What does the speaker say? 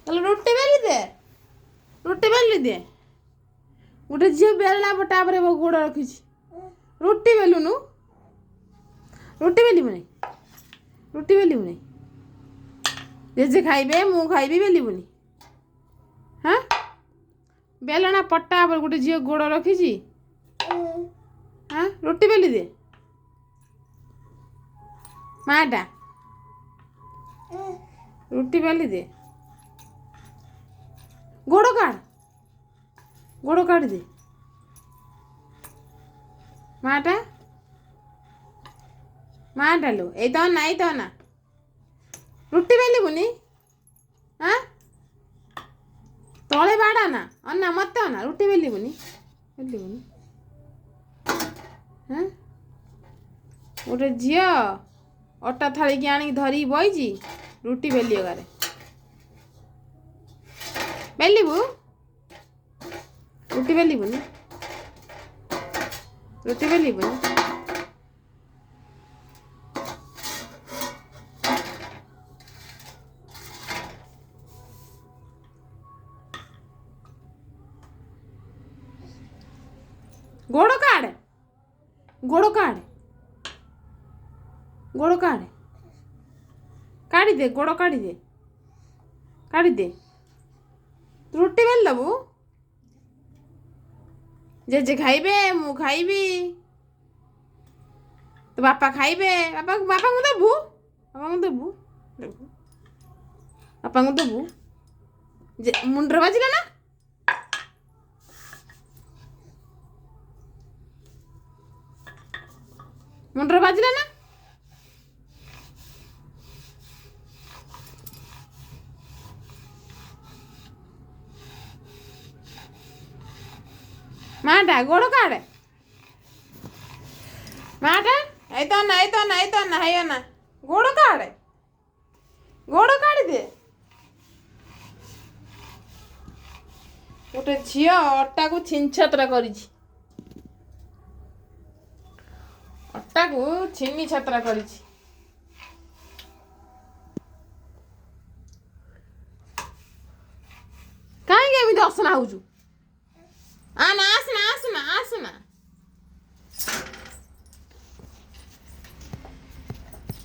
ତାହେଲେ ରୁଟି ବେଲି ଦେ, ରୁଟି ବେଲି ଦେ। ଗୋଟେ ଝିଅ ବେଲଣା ପଟା ଉପରେ ଗୋଡ଼ ରଖିଛି। ରୁଟି ବେଲୁନୁ, ରୁଟି ବେଲିବୁନି, ରୁଟି ବେଲିବୁନି। ଜେଜେ ଖାଇବେ, ମୁଁ ଖାଇବି, ବେଲିବୁନି। ହଁ, ବେଲଣା ପଟା ଉପରେ ଗୋଟେ ଝିଅ ଗୋଡ଼ ରଖିଛି। ହଁ, ରୁଟି ବେଲି ଦେ। ମାଟା ରୁଟି ବେଲି ଦେ, ଗୋଡ଼ କାଢ଼, ଗୋଡ଼ କାଢ଼ି ଦେ। ମାଟା, ମାଟା ଲୋ, ଏଇ ତ ନା, ଏଇ ତ ନା। ରୁଟି ବେଲିବୁନି? ଆଁ, ତଳେ ବାଡ଼ା ନା, ଅନା ମତେ ଅନା। ରୁଟି ବେଲିବୁନି, ବେଲିବୁନି? ହଁ, ଗୋଟେ ଝିଅ ଅଟା ଥାଳିକି ଆଣିକି ଧରିକି ବଇଛି, ରୁଟି ବେଲିବ ଗାରେ। ବେଲିବୁ? ରୁଟି ବେଲିବୁନି? ରୁଟି ବେଲିବୁନି? ଗୋଡ଼ କାଢ଼େ, ଗୋଡ଼ କାଢ଼େ, ଗୋଡ଼ କାଢ଼େ, କାଢ଼ି ଦେ, ଗୋଡ଼ କାଢ଼ି ଦେ, କାଢ଼ି ଦେ। ରୁଟି ବେଲି ଦବୁ? ଜେଜେ ଖାଇବେ, ମୁଁ ଖାଇବି, ତୋ ବାପା ଖାଇବେ। ବାପା, ବାପାଙ୍କୁ ଦେବୁ? ବାପାଙ୍କୁ ଦେବୁ? ଦେବୁ ବାପାଙ୍କୁ? ଦେବୁ? ଯେ ମୁଣ୍ଡରେ ବାଜିଲା ନା? ମୁଣ୍ଡରେ ବାଜିଲା ନା? ମାଟା ଗୋଡ଼ କାଢ଼େ। ମାଟା, ଏଇ ତ ନା, ଏଇ ତ ନା, ଏଇ ତ ନା, ହେଇ ନା। ଗୋଡ଼ କାଢ଼େ, ଗୋଡ଼ କାଢ଼ି ଦେ। ଗୋଟେ ଝିଅ ଅଟାକୁ ଛିନଛତ୍ର କରିଛି, ଅଟାକୁ ଛିନି ଛତ୍ର କରିଛି। କାହିଁକି ଏମିତି ଅସନା ହଉଛୁ? ଆ ନା, ଆସନା, ଆସନା, ଆସନା।